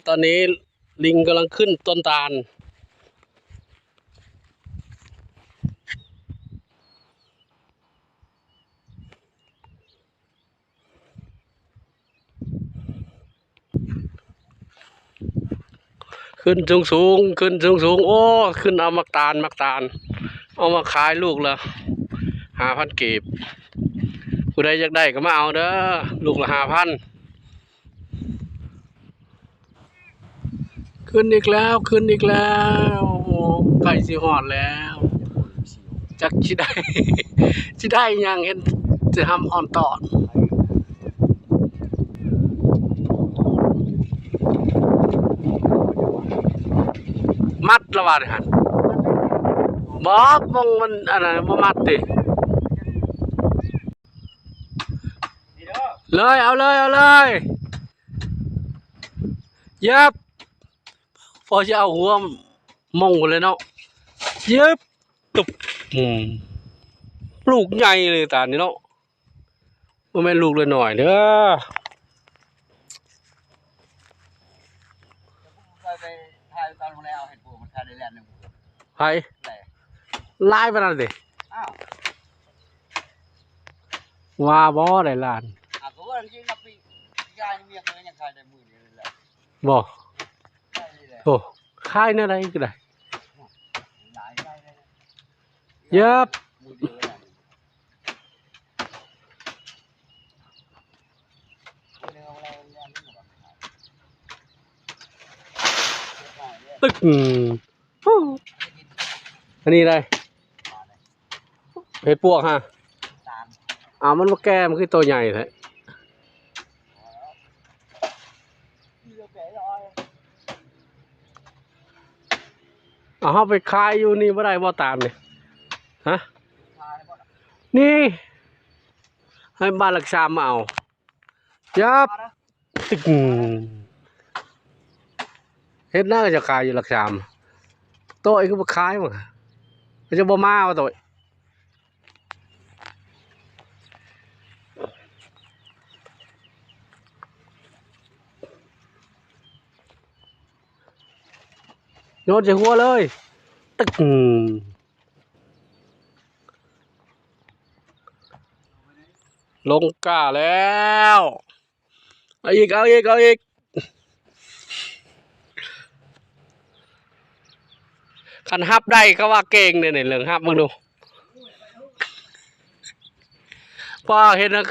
ຕອນນີ້ລິງກຳລັງຂຶ້ນຕົ້ນຕານ. ຂຶ້ນສູງໆ ຂຶ້ນສູງໆ ໂອ້ ຂຶ້ນເອົາໝາກຕານ ໝາກຕານ ເອົາມາຂາຍລູກລະຫ້າພັນກີບ. ຜູ້ໃດຢາກໄດ້ກໍມາເອົາເດີ ລູກລະຫ້າພັນ. ຂຶ້ນອີກແລ້ວ ຂຶ້ນອີກແລ້ວ ໂອ້ ໃກ້ຊິຮອດແລ້ວ. ຈັກຊິໄດ້ ຊິໄດ້ຫຍັງ ເຫັນແຕ່ຮຳອ່ອນຕອນ. ມັດລະວ່າເດຫັ້ນ. ບໍ່ ມົງມັນອັນນັ້ນ ບໍ່ມັດຕິ. ເລີຍ ເອົາເລີຍ ເອົາເລີຍ. ເຢັບ ພໍຊິເອົາຫົວມົງພຸ້ນແຫຼະເນາະ. ເຢັບ ຕຶບ ອືມ ລູກໃຫຍ່ເລີຍຕານນີ້ເນາະ. ບໍ່ແມ່ນລູກນ້ອຍໆເດີ. ເຄີຍໄປຖ່າຍຕອນແລງເອົາເຫັດປວກມັນຂາຍໄດ້ແລ່ນໜຶ່ງ. ໃຜ? ຫຼາຍປານນັ້ນຕິ? ອ້າວ ວ່າບໍ່ໄດ້ລ້ານ. ອ່າ ກໍວ່າຈິງນະ ປີ ປີກາຍນີ້ເມຍເຂົາຍັງຂາຍໄດ້ໝື່ນນີ້ແຫຼະ. ບໍ່? ຂາຍນີ້ແຫຼະ. ໂອ້ ຂາຍແນວໃດກໍໄດ້. ຫຼາຍ ຫຼາຍ ຫຼາຍ. ເຢັບ ຕຶກ ອືມ ອັນນີ້ໄດ ເຫັດປວກຫະ. ອ້າວ ມັນບໍ່ແກ່ ມັນຄືໂຕໃຫຍ່ແທ້. ເອົາ ເຮົາໄປຂາຍຢູ່ນີ້ບໍ່ໄດ້ບໍ່ຕານນີ້? ຮະ? ນີ້ ໃຫ້ບ້ານຫຼັກສາມມາເອົາ. ຢັບ ຕຶກ ເຮັດນາຈະຂາຍຢູ່ຫຼັກສາມ. ໂຕະຄືບໍ່ຂາຍ ມັນກໍຈະບໍ່ມາວ່າໂຕະ. ໂຍນໃສ່ຫົວເລີຍ ຕຶກ ລົງກ້າແລ້ວ. ເອົາອີກ ເອົາອີກ ເອົາອີກ. ຄັນຮັບໄດ້ກໍວ່າເກັ່ງເດ້ນີ້ ເລື່ອງຮັບເບິ່ງດູ. ພໍເຫັນນະ.